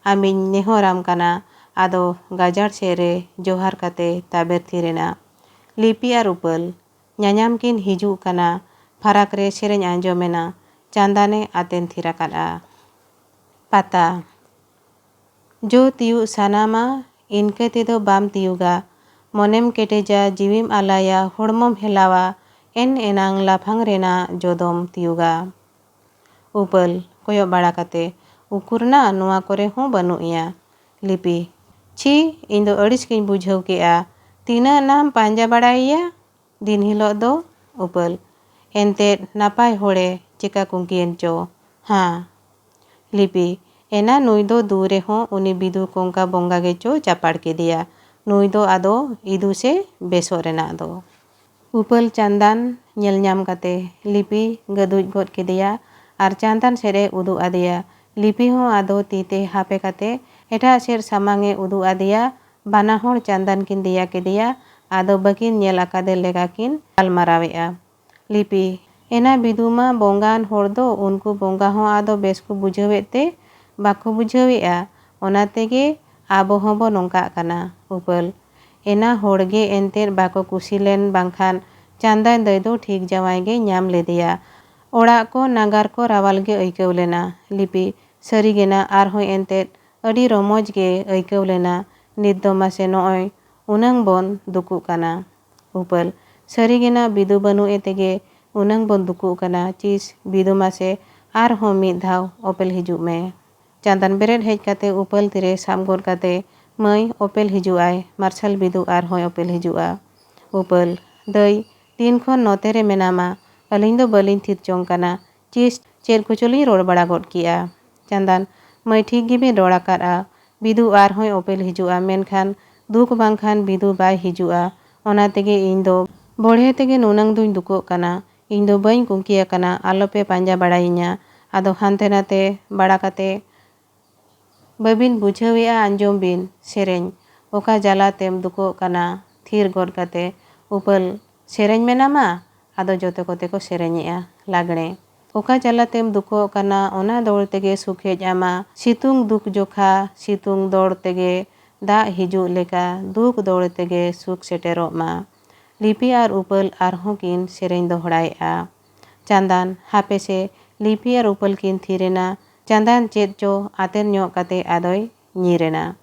ᱟᱢᱤᱧ ᱱᱮᱦᱚᱨᱟᱢ ᱠᱟᱱᱟ᱾ ᱟᱫᱚ ᱜᱟᱡᱟᱲ ᱥᱮᱫ ᱨᱮ ᱡᱚᱦᱟᱨ ᱠᱟᱛᱮ ᱛᱟᱵᱮᱨ ᱛᱷᱤᱨ ᱮᱱᱟ᱾ ᱞᱤᱯᱤ ᱟᱨ ᱩᱯᱟᱹᱞ ᱧᱟᱧᱟᱢ ᱠᱤᱱ ᱦᱤᱡᱩᱜ ᱠᱟᱱᱟ᱾ ᱯᱷᱟᱨᱟᱠ ᱨᱮ ᱥᱮᱨᱮᱧ ᱟᱸᱡᱚᱢᱮᱱᱟ᱾ ᱪᱟᱸᱫᱟᱱᱮ ᱟᱛᱮᱱ ᱛᱷᱤᱨ ᱟᱠᱟᱫᱼᱟ᱾ ᱯᱟᱛᱟ᱾ ᱡᱚ ᱛᱤᱭᱩᱜ ᱥᱟᱱᱟᱢᱟ, ᱤᱱᱠᱟᱹ ᱛᱮᱫᱚ ᱵᱟᱢ ᱛᱤᱭᱩᱜᱟ᱾ ᱢᱚᱱᱮᱢ ᱠᱮᱴᱮᱡᱟ, ᱡᱤᱣᱤᱢ ᱟᱞᱟᱭᱟ, ᱦᱚᱲᱢᱚᱢ ᱦᱮᱞᱟᱣᱟ, ᱮᱱ ᱮᱱᱟᱝ ᱞᱟᱯᱷᱟᱝ ᱨᱮᱱᱟᱜ ᱡᱚ ᱫᱚᱢ ᱛᱤᱭᱩᱜᱟ᱾ ᱩᱯᱟᱹᱞ, ᱠᱚᱭᱚᱜ ᱵᱟᱲᱟ ᱠᱟᱛᱮ, ᱩᱠᱩᱨ ᱱᱟ, ᱱᱚᱣᱟ ᱠᱚᱨᱮ ᱦᱚᱸ ᱵᱟᱹᱱᱩᱜ ᱮᱭᱟ᱾ ᱞᱤᱯᱤ, ᱪᱷᱤ, ᱤᱧ ᱫᱚ ᱟᱹᱲᱤᱥ ᱜᱤᱧ ᱵᱩᱡᱷᱟᱹᱣ ᱠᱮᱜᱼᱟ᱾ ᱛᱤᱱᱟᱹᱜ ᱱᱟᱢ ᱯᱟᱸᱡᱟ ᱵᱟᱲᱟᱭᱮᱭᱟ ᱫᱤᱱ ᱦᱤᱞᱳᱜ ᱫᱚ? ᱩᱯᱟᱹᱞ, ᱮᱱᱛᱮᱫ ᱱᱟᱯᱟᱭ ᱦᱚᱲᱮ ᱪᱮᱠᱟ ᱠᱩᱝᱠᱤᱭᱮᱱ ᱪᱚ᱾ ᱦᱟᱸ᱾ ᱞᱤᱯᱤ, ᱮᱱᱟ ᱱᱩᱭ ᱫᱚ ᱫᱩ ᱨᱮᱦᱚᱸ ᱩᱱᱤ ᱵᱤᱫᱩ ᱠᱚᱝᱠᱟ ᱵᱚᱸᱜᱟ ᱜᱮᱪᱚ ᱪᱟᱯᱟᱲ ᱠᱮᱫᱮᱭᱟ᱾ ᱱᱩᱭ ᱫᱚ ᱟᱫᱚ ᱤᱫᱩ ᱥᱮ ᱵᱮᱥᱚᱜ ᱨᱮᱱᱟᱜ ᱫᱚ᱾ ᱩᱯᱟᱹᱞ ᱪᱟᱸᱫᱟᱱ ᱧᱮᱞ ᱧᱟᱢ ᱠᱟᱛᱮ ᱞᱤᱯᱤ ᱜᱟᱹᱫᱩᱡ ᱜᱚᱫ ᱠᱮᱫᱮᱭᱟ ᱟᱨ ᱪᱟᱸᱫᱟᱱ ᱥᱮᱫ ᱮ ᱩᱫᱩᱜ ᱟᱫᱮᱭᱟ᱾ ᱞᱤᱯᱤ ᱦᱚᱸ ᱟᱫᱚ ᱛᱤ ᱛᱮ ᱦᱟᱯᱮ ᱠᱟᱛᱮ ᱮᱴᱟᱜ ᱥᱮᱫ ᱥᱟᱢᱟᱝ ᱮ ᱩᱫᱩᱜ ᱟᱫᱮᱭᱟ᱾ ᱵᱟᱱᱟ ᱦᱚᱲ ᱪᱟᱸᱫᱟᱱ ᱠᱤᱱ ᱫᱮᱭᱟ ᱠᱮᱫᱮᱭᱟ᱾ ᱟᱫᱚ ᱵᱟᱹᱠᱤᱱ ᱧᱮᱞ ᱟᱠᱟᱫᱮ ᱞᱮᱠᱟ ᱠᱤᱱ ᱜᱟᱞᱢᱟᱨᱟᱣᱮᱫᱼᱟ᱾ ᱞᱤᱯᱤ, ᱮᱱᱟ ᱵᱤᱫᱩ ᱢᱟ ᱵᱚᱸᱜᱟᱱ ᱦᱚᱲ ᱫᱚ, ᱩᱱᱠᱩ ᱵᱚᱸᱜᱟ ᱦᱚᱸ ᱟᱫᱚ ᱵᱮᱥ ᱠᱚ ᱵᱩᱡᱷᱟᱹᱣᱮᱫ ᱛᱮ ᱵᱟᱠᱚ ᱵᱩᱡᱷᱟᱹᱣᱮᱫᱼᱟ, ᱚᱱᱟ ᱛᱮᱜᱮ ᱟᱵᱚ ᱦᱚᱸᱵᱚ ᱱᱚᱝᱠᱟᱜ ᱠᱟᱱᱟ᱾ ᱩᱯᱟᱹᱞ, ᱮᱱᱟ ᱦᱚᱲ ᱜᱮ ᱮᱱᱛᱮᱫ ᱵᱟᱠᱚ ᱠᱩᱥᱤ ᱞᱮᱱ ᱵᱟᱝᱠᱷᱟᱱ ᱪᱟᱸᱫᱟᱱ ᱫᱟᱹᱭ ᱫᱚ ᱴᱷᱤᱠ ᱡᱟᱶᱟᱭ ᱜᱮ ᱧᱟᱢ ᱞᱮᱫᱮᱭᱟ᱾ ᱚᱲᱟᱜ ᱠᱚ ᱱᱟᱜᱟᱨ ᱠᱚ ᱨᱟᱣᱟᱞ ᱜᱮ ᱟᱹᱭᱠᱟᱹᱣ ᱞᱮᱱᱟ᱾ ᱞᱤᱯᱤ, ᱥᱟᱹᱨᱤ ᱜᱮ ᱱᱟ, ᱟᱨᱦᱚᱸ ᱮᱱᱛᱮᱫ ᱟᱹᱰᱤ ᱨᱚᱢᱚᱡᱽ ᱜᱮ ᱟᱹᱭᱠᱟᱹᱣ ᱞᱮᱱᱟ᱾ ᱱᱤᱛ ᱫᱚ ᱢᱟᱥᱮ ᱱᱚᱜᱼᱚᱭ ᱩᱱᱟᱹᱝ ᱵᱚᱱ ᱫᱩᱠᱩᱜ ᱠᱟᱱᱟ᱾ ᱩᱯᱟᱹᱞ, ᱥᱟᱹᱨᱤ ᱜᱮ ᱱᱟ, ᱵᱤᱫᱩ ᱵᱟᱹᱱᱩᱜ ᱮ ᱛᱮᱜᱮ ᱩᱱᱟᱹᱝ ᱵᱚᱱ ᱫᱩᱠᱩᱜ ᱠᱟᱱᱟ᱾ ᱪᱤᱥ, ᱵᱤᱫᱩ ᱢᱟᱥᱮ ᱟᱨᱦᱚᱸ ᱢᱤᱫ ᱫᱷᱟᱣ ᱚᱯᱮᱞ ᱦᱤᱡᱩᱜ ᱢᱮ᱾ ᱪᱟᱸᱫᱟᱱ ᱵᱮᱨᱮᱫ ᱦᱮᱡ ᱠᱟᱛᱮ ᱩᱯᱟᱹᱞ ᱛᱤᱨᱮ ᱥᱟᱵ ᱜᱚᱫ ᱠᱟᱛᱮ, ᱢᱟᱹᱭ, ᱚᱯᱮᱞ ᱦᱤᱡᱩᱜ ᱟᱭ, ᱢᱟᱨᱥᱟᱞ ᱵᱤᱫᱩ ᱟᱨᱦᱚᱸᱭ ᱚᱯᱮᱞ ᱦᱤᱡᱩᱜᱼᱟ᱾ ᱩᱯᱟᱹᱞ, ᱫᱟᱹᱭ, ᱛᱤᱱ ᱠᱷᱚᱱ ᱱᱚᱛᱮ ᱨᱮ ᱢᱮᱱᱟᱢᱟ? ᱟᱹᱞᱤᱧ ᱫᱚ ᱵᱟᱹᱞᱤᱧ ᱛᱷᱤᱨ ᱪᱚᱝ ᱠᱟᱱᱟ᱾ ᱪᱤᱥ, ᱪᱮᱫ ᱠᱚᱪᱚᱞᱤᱧ ᱨᱚᱲ ᱵᱟᱲᱟ ᱜᱚᱫ ᱠᱮᱜᱼᱟ᱾ ᱪᱟᱸᱫᱟᱱ, ᱢᱟᱹᱭ, ᱴᱷᱤᱠ ᱜᱮᱵᱤᱱ ᱨᱚᱲ ᱟᱠᱟᱫᱼᱟ᱾ ᱵᱤᱫᱩ ᱟᱨᱦᱚᱸᱭ ᱚᱯᱮᱞ ᱦᱤᱡᱩᱜᱼᱟ, ᱢᱮᱱᱠᱷᱟᱱ ᱫᱩᱠ ᱵᱟᱝᱠᱷᱟᱱ ᱵᱤᱫᱩ ᱵᱟᱭ ᱦᱤᱡᱩᱜᱼᱟ᱾ ᱚᱱᱟ ᱛᱮᱜᱮ ᱤᱧ ᱫᱚ ᱵᱚᱲᱦᱮ ᱛᱮᱜᱮ ᱱᱩᱱᱟᱹᱝ ᱫᱩᱧ ᱫᱩᱠᱚᱜ ᱠᱟᱱᱟ᱾ ᱤᱧ ᱫᱚ ᱵᱟᱹᱧ ᱠᱩᱝᱠᱤ ᱟᱠᱟᱱᱟ, ᱟᱞᱚᱯᱮ ᱯᱟᱸᱡᱟ ᱵᱟᱲᱟᱭᱤᱧᱟ᱾ ᱟᱫᱚ ᱦᱟᱱᱛᱮ ᱱᱟᱛᱮ ᱵᱟᱲᱟ ᱠᱟᱛᱮ ᱵᱟᱹᱵᱤᱱ ᱵᱩᱡᱷᱟᱹᱣᱮᱜᱼᱟ, ᱟᱸᱡᱚᱢ ᱵᱤᱱ ᱥᱮᱨᱮᱧ᱾ ᱚᱠᱟ ᱡᱟᱞᱟ ᱛᱮᱢ ᱫᱩᱠᱚᱜ ᱠᱟᱱᱟ ᱛᱷᱤᱨ ᱜᱚᱫ ᱠᱟᱛᱮ? ᱩᱯᱟᱹᱞ, ᱥᱮᱨᱮᱧ ᱢᱮᱱᱟᱢᱟ? ᱟᱫᱚ ᱡᱚᱛᱚ ᱠᱚᱛᱮ ᱠᱚ ᱥᱮᱨᱮᱧᱮᱜᱼᱟ ᱞᱟᱜᱽᱬᱮ᱾ ᱚᱠᱟ ᱡᱟᱞᱟ ᱛᱮᱢ ᱫᱩᱠᱚᱜ ᱠᱟᱱᱟ, ᱚᱱᱟ ᱫᱚᱲ ᱛᱮᱜᱮ ᱥᱩᱠ ᱦᱮᱡ ᱟᱢᱟ᱾ ᱥᱤᱛᱩᱝ ᱫᱩᱠ ᱡᱚᱠᱷᱟ, ᱥᱤᱛᱩᱝ ᱫᱚᱲ ᱛᱮᱜᱮ ᱫᱟᱜ ᱦᱤᱡᱩᱜ ᱞᱮᱠᱟ, ᱫᱩᱠ ᱫᱚᱲ ᱛᱮᱜᱮ ᱥᱩᱠ ᱥᱮᱴᱮᱨᱚᱜ ᱢᱟ᱾ ᱞᱤᱯᱤ ᱟᱨ ᱩᱯᱟᱹᱞ ᱟᱨᱦᱚᱸ ᱠᱤᱱ ᱥᱮᱨᱮᱧ ᱫᱚᱦᱲᱟᱭᱮᱜᱼᱟ᱾ ᱪᱟᱸᱫᱟᱱ, ᱦᱟᱯᱮ ᱥᱮ, ᱞᱤᱯᱤ ᱟᱨ ᱩᱯᱟᱹᱞ ᱠᱤᱱ ᱛᱷᱤᱨ ᱮᱱᱟ᱾ ᱪᱟᱸᱫᱟᱱ ᱪᱮᱫ ᱪᱚ ᱟᱛᱮᱨ ᱧᱚᱜ ᱠᱟᱛᱮ ᱟᱫᱚᱭ ᱧᱤᱨ ᱮᱱᱟ᱾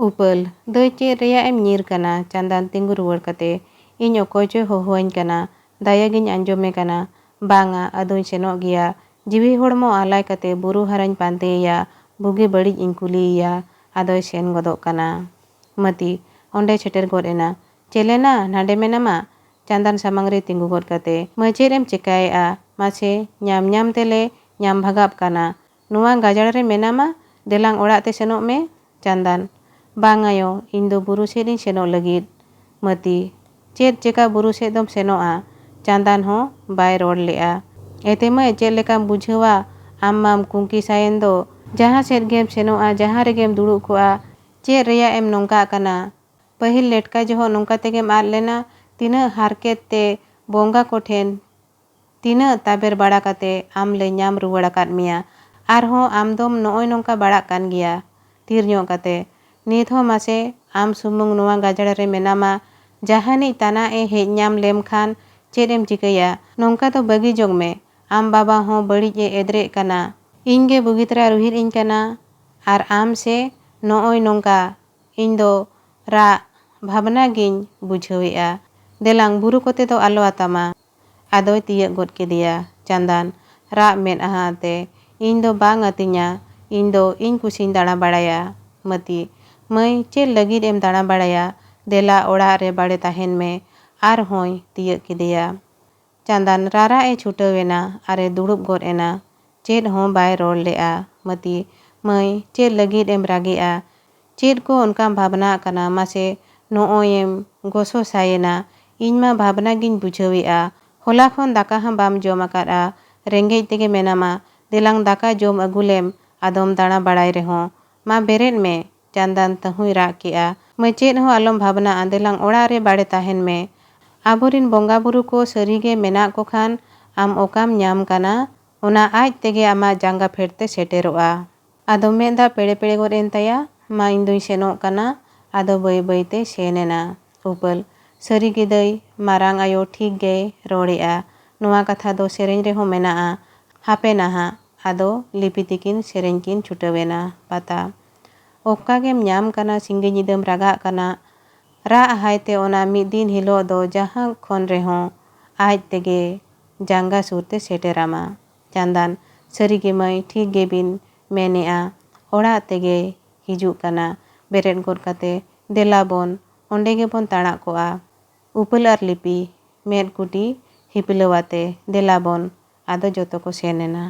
ᱩᱯᱟᱹᱞ, ᱫᱟᱹᱭ, ᱪᱮᱫ ᱨᱮᱭᱟᱜ ᱮᱢ ᱧᱤᱨ ᱠᱟᱱᱟ? ᱪᱟᱸᱫᱟᱱ ᱛᱤᱸᱜᱩ ᱨᱩᱣᱟᱹᱲ ᱠᱟᱛᱮ, ᱤᱧ ᱚᱠᱚᱭ ᱪᱚᱭ ᱦᱚᱦᱚᱣᱟᱹᱧ ᱠᱟᱱᱟ, ᱫᱟᱭᱟ ᱜᱤᱧ ᱟᱸᱡᱚᱢᱮ ᱠᱟᱱᱟ᱾ ᱵᱟᱝᱟ, ᱟᱫᱚᱧ ᱥᱮᱱᱚᱜ ᱜᱮᱭᱟ᱾ ᱡᱤᱣᱤ ᱦᱚᱲᱢᱚ ᱟᱞᱟᱭ ᱠᱟᱛᱮ ᱵᱩᱨᱩ ᱦᱟᱨᱟᱧ ᱯᱟᱱᱛᱮᱭᱮᱭᱟ, ᱵᱩᱜᱤ ᱵᱟᱹᱲᱤᱡ ᱤᱧ ᱠᱩᱞᱤᱭᱮᱭᱟ, ᱟᱫᱚᱭ ᱥᱮᱱ ᱜᱚᱫᱚᱜ ᱠᱟᱱᱟ᱾ ᱢᱟᱹᱛᱤ, ᱚᱸᱰᱮ ᱥᱮᱴᱮᱨ ᱜᱚᱫ ᱮᱱᱟ᱾ ᱪᱮᱞᱮᱱᱟ, ᱱᱟᱰᱮ ᱢᱮᱱᱟᱢᱟ? ᱪᱟᱸᱫᱟᱱ ᱥᱟᱢᱟᱝ ᱨᱮ ᱛᱤᱸᱜᱩ ᱜᱚᱫ ᱠᱟᱛᱮ, ᱢᱟᱹᱭ, ᱪᱮᱫ ᱮᱢ ᱪᱮᱠᱟᱭᱮᱜᱼᱟ? ᱢᱟᱥᱮ, ᱧᱟᱢ ᱧᱟᱢ ᱛᱮᱞᱮ ᱧᱟᱢ ᱵᱷᱟᱜᱟᱜ ᱠᱟᱱᱟ᱾ ᱱᱚᱣᱟ ᱜᱟᱡᱟᱲ ᱨᱮ ᱢᱮᱱᱟᱢᱟ, ᱫᱮᱞᱟᱝ ᱚᱲᱟᱜ ᱛᱮ ᱥᱮᱱᱚᱜ ᱢᱮ᱾ ᱪᱟᱸᱫᱟᱱ, ᱵᱟᱝ ᱟᱭᱳ, ᱤᱧ ᱫᱚ ᱵᱩᱨᱩ ᱥᱮᱫ ᱤᱧ ᱥᱮᱱᱚᱜ ᱞᱟᱹᱜᱤᱫ᱾ ᱢᱟᱹᱛᱤ, ᱪᱮᱫ ᱪᱮᱠᱟ ᱵᱩᱨᱩ ᱥᱮᱫ ᱫᱚᱢ ᱥᱮᱱᱚᱜᱼᱟ? ᱪᱟᱸᱫᱟᱱ ᱦᱚᱸ ᱵᱟᱭ ᱨᱚᱲ ᱞᱮᱜᱼᱟ᱾ ᱮᱛᱮ ᱢᱟᱹᱭ, ᱪᱮᱫ ᱞᱮᱠᱟᱢ ᱵᱩᱡᱷᱟᱹᱣᱟ? ᱟᱢ ᱢᱟᱢ ᱠᱩᱝᱠᱤ ᱥᱟᱭᱮᱱ ᱫᱚ᱾ ᱡᱟᱦᱟᱸ ᱥᱮᱫ ᱜᱮᱢ ᱥᱮᱱᱚᱜᱼᱟ, ᱡᱟᱦᱟᱸ ᱨᱮᱜᱮᱢ ᱫᱩᱲᱩᱵ ᱠᱚᱜᱼᱟ, ᱪᱮᱫ ᱨᱮᱭᱟᱜ ᱮᱢ ᱱᱚᱝᱠᱟᱜ ᱠᱟᱱᱟ? ᱯᱟᱹᱦᱤᱞ ᱞᱮᱴᱠᱟ ᱡᱚᱦᱚᱜ ᱱᱚᱝᱠᱟ ᱛᱮᱜᱮᱢ ᱟᱫ ᱞᱮᱱᱟ᱾ ᱛᱤᱱᱟᱹᱜ ᱦᱟᱨᱠᱮᱛ ᱛᱮ ᱵᱚᱸᱜᱟ ᱠᱚᱴᱷᱮᱱ ᱛᱤᱱᱟᱹᱜ ᱛᱟᱵᱮᱨ ᱵᱟᱲᱟ ᱠᱟᱛᱮ ᱟᱢ ᱞᱮ ᱧᱟᱢ ᱨᱩᱣᱟᱹᱲ ᱟᱠᱟᱫ ᱢᱮᱭᱟ᱾ ᱟᱨᱦᱚᱸ ᱟᱢ ᱫᱚᱢ ᱱᱚᱜᱼᱚᱭ ᱱᱚᱝᱠᱟ ᱵᱟᱲᱟᱜ ᱠᱟᱱ ᱜᱮᱭᱟ᱾ ᱛᱷᱤᱨ ᱧᱚᱜ ᱠᱟᱛᱮ, ᱱᱤᱛ ᱦᱚᱸ ᱢᱟᱥᱮ ᱟᱢ ᱥᱩᱢᱩᱝ ᱱᱚᱣᱟ ᱜᱟᱡᱟᱲ ᱨᱮ ᱢᱮᱱᱟᱢᱟ᱾ ᱡᱟᱦᱟᱱᱤᱡ ᱛᱟᱱᱟᱜ ᱮ ᱦᱮᱡ ᱧᱟᱢ ᱞᱮᱢ ᱠᱷᱟᱱ ᱪᱮᱫ ᱮᱢ ᱪᱤᱠᱟᱹᱭᱟ? ᱱᱚᱝᱠᱟ ᱫᱚ ᱵᱟᱹᱜᱤ ᱡᱚᱝ ᱢᱮ᱾ ᱟᱢ ᱵᱟᱵᱟ ᱦᱚᱸ ᱵᱟᱹᱲᱤᱡ ᱮ ᱮᱫᱨᱮᱜ ᱠᱟᱱᱟ᱾ ᱤᱧ ᱜᱮ ᱵᱩᱜᱤ ᱛᱟᱨᱟ ᱨᱩᱦᱤᱫ ᱤᱧ ᱠᱟᱱᱟ᱾ ᱟᱨ ᱟᱢ ᱥᱮ ᱱᱚᱜᱼᱚᱭ ᱱᱚᱝᱠᱟ ᱤᱧ ᱫᱚ ᱨᱟᱜ ᱵᱷᱟᱵᱽᱱᱟ ᱜᱤᱧ ᱵᱩᱡᱷᱟᱹᱣᱮᱫᱼᱟ᱾ ᱫᱮᱞᱟᱝ ᱵᱩᱨᱩ ᱠᱚᱛᱮ ᱫᱚ ᱟᱞᱚ ᱟᱛᱟᱢᱟ᱾ ᱟᱫᱚᱭ ᱛᱤᱭᱟᱹᱜ ᱜᱚᱫ ᱠᱮᱫᱮᱭᱟ ᱪᱟᱸᱫᱟᱱ ᱨᱟᱜ ᱢᱮᱫᱦᱟ ᱟᱛᱮ᱾ ᱤᱧ ᱫᱚ ᱵᱟᱝ ᱟᱹᱛᱤᱧᱟ, ᱤᱧ ᱫᱚ ᱤᱧ ᱠᱩᱥᱤᱧ ᱫᱟᱬᱟ ᱵᱟᱲᱟᱭᱟ᱾ ᱢᱟᱹᱛᱤ, ᱢᱟᱹᱭ, ᱪᱮᱫ ᱞᱟᱹᱜᱤᱫ ᱮᱢ ᱫᱟᱬᱟ ᱵᱟᱲᱟᱭᱟ? ᱫᱮᱞᱟ ᱚᱲᱟᱜ ᱨᱮ ᱵᱟᱲᱮ ᱛᱟᱦᱮᱱ ᱢᱮ᱾ ᱟᱨᱦᱚᱸᱭ ᱛᱤᱭᱟᱹᱜ ᱠᱮᱫᱮᱭᱟ᱾ ᱪᱟᱸᱫᱟᱱ ᱨᱟᱨᱟᱜ ᱮ ᱪᱷᱩᱴᱟᱹᱣ ᱮᱱᱟ ᱟᱨ ᱮ ᱫᱩᱲᱩᱵ ᱜᱚᱫ ᱮᱱᱟ᱾ ᱪᱮᱫ ᱦᱚᱸ ᱵᱟᱭ ᱨᱚᱲ ᱞᱮᱜᱼᱟ᱾ ᱢᱟᱹᱛᱤ, ᱢᱟᱹᱭ, ᱪᱮᱫ ᱞᱟᱹᱜᱤᱫ ᱮᱢ ᱨᱟᱜᱮᱜᱼᱟ? ᱪᱮᱫ ᱠᱚ ᱚᱱᱠᱟᱢ ᱵᱷᱟᱵᱽᱱᱟᱜ ᱠᱟᱱᱟ? ᱢᱟᱥᱮ ᱱᱚᱜᱼᱚᱭ ᱮᱢ ᱜᱚᱥᱚ ᱥᱟᱭᱮᱱᱟ᱾ ᱤᱧ ᱢᱟ ᱵᱷᱟᱵᱽᱱᱟ ᱜᱤᱧ ᱵᱩᱡᱷᱟᱹᱣᱮᱜᱼᱟ᱾ ᱦᱚᱞᱟ ᱠᱷᱚᱱ ᱫᱟᱠᱟ ᱦᱚᱸ ᱵᱟᱢ ᱡᱚᱢ ᱟᱠᱟᱫᱼᱟ᱾ ᱨᱮᱸᱜᱮᱡ ᱛᱮᱜᱮ ᱢᱮᱱᱟᱢᱟ᱾ ᱫᱮᱞᱟᱝ ᱫᱟᱠᱟ ᱡᱚᱢ ᱟᱹᱜᱩ ᱞᱮᱢ᱾ ᱟᱫᱚᱢ ᱫᱟᱬᱟ ᱵᱟᱲᱟᱭ ᱨᱮᱦᱚᱸ᱾ ᱢᱟ ᱵᱮᱨᱮᱫ ᱢᱮ᱾ ᱪᱟᱸᱫᱟᱱ ᱛᱟᱹᱦᱩᱭ ᱨᱟᱜ ᱠᱮᱜᱼᱟ᱾ ᱢᱟᱹᱭ, ᱪᱮᱫ ᱦᱚᱸ ᱟᱞᱚᱢ ᱵᱷᱟᱵᱽᱱᱟᱜᱼᱟ᱾ ᱫᱮᱞᱟᱝ ᱚᱲᱟᱜ ᱨᱮ ᱵᱟᱲᱮ ᱛᱟᱦᱮᱱ ᱢᱮ᱾ ᱟᱵᱚᱨᱤᱱ ᱵᱚᱸᱜᱟ ᱵᱩᱨᱩ ᱠᱚ ᱥᱟᱹᱨᱤᱜᱮ ᱢᱮᱱᱟᱜ ᱠᱚ ᱠᱷᱟᱱ ᱟᱢ ᱚᱠᱟᱢ ᱧᱟᱢ ᱠᱟᱱᱟ? ᱚᱱᱟ ᱟᱡ ᱛᱮᱜᱮ ᱟᱢᱟᱜ ᱡᱟᱸᱜᱟ ᱯᱷᱮᱰ ᱛᱮ ᱥᱮᱴᱮᱨᱚᱜᱼᱟ᱾ ᱟᱫᱚ ᱢᱮᱫ ᱫᱟᱜ ᱯᱮᱲᱮ ᱯᱮᱲᱮ ᱜᱚᱫ ᱮᱱ ᱛᱟᱭᱟ᱾ ᱢᱟ, ᱤᱧ ᱫᱚᱧ ᱥᱮᱱᱚᱜ ᱠᱟᱱᱟ᱾ ᱟᱫᱚ ᱵᱟᱹᱭ ᱵᱟᱹᱭ ᱛᱮ ᱥᱮᱱ ᱮᱱᱟ᱾ ᱩᱯᱟᱹᱞ, ᱥᱟᱹᱨᱤ ᱜᱮ ᱫᱟᱹᱭ, ᱢᱟᱨᱟᱝ ᱟᱭᱳ ᱴᱷᱤᱠ ᱜᱮᱭ ᱨᱚᱲᱮᱜᱼᱟ᱾ ᱱᱚᱣᱟ ᱠᱟᱛᱷᱟ ᱫᱚ ᱥᱮᱨᱮᱧ ᱨᱮᱦᱚᱸ ᱢᱮᱱᱟᱜᱼᱟ᱾ ᱦᱟᱯᱮ ᱱᱟᱦᱟᱜ, ᱟᱫᱚ ᱞᱤᱯᱤ ᱛᱤᱠᱤᱱ ᱥᱮᱨᱮᱧ ᱠᱤᱱ ᱪᱷᱩᱴᱟᱹᱣ ᱮᱱᱟ᱾ ᱯᱟᱛᱟ, ᱚᱠᱟ ᱜᱮᱢ ᱧᱟᱢ ᱠᱟᱱᱟ, ᱥᱤᱸᱜᱮ ᱧᱤᱫᱟᱹᱢ ᱨᱟᱜᱟᱜ ᱠᱟᱱᱟ᱾ ᱨᱟᱜ ᱦᱟᱭ ᱛᱮ ᱚᱱᱟ ᱢᱤᱫ ᱫᱤᱱ ᱦᱤᱞᱳᱜ ᱫᱚ ᱡᱟᱦᱟᱸ ᱠᱷᱚᱱ ᱨᱮᱦᱚᱸ ᱟᱡ ᱛᱮᱜᱮ ᱡᱟᱸᱜᱟ ᱥᱩᱨ ᱛᱮ ᱥᱮᱴᱮᱨᱟᱢᱟ᱾ ᱪᱟᱸᱫᱟᱱ, ᱥᱟᱹᱨᱤ ᱜᱮ ᱢᱟᱹᱭ, ᱴᱷᱤᱠ ᱜᱮᱵᱤᱱ ᱢᱮᱱᱮᱜᱼᱟ᱾ ᱚᱲᱟᱜ ᱛᱮᱜᱮ ᱦᱤᱡᱩᱜ ᱠᱟᱱᱟ᱾ ᱵᱮᱨᱮᱫ ᱜᱚᱫ ᱠᱟᱛᱮ, ᱫᱮᱞᱟ ᱵᱚᱱ, ᱚᱸᱰᱮ ᱜᱮᱵᱚᱱ ᱛᱟᱲᱟᱜ ᱠᱚᱜᱼᱟ᱾ ᱩᱯᱟᱹᱞ ᱟᱨ ᱞᱤᱯᱤ, ᱢᱮᱫ ᱠᱩᱴᱤ ᱦᱤᱯᱞᱟᱹᱣ ᱟᱛᱮ, ᱫᱮᱞᱟ ᱵᱚᱱ᱾ ᱟᱫᱚ ᱡᱚᱛᱚ ᱠᱚ ᱥᱮᱱ ᱮᱱᱟ᱾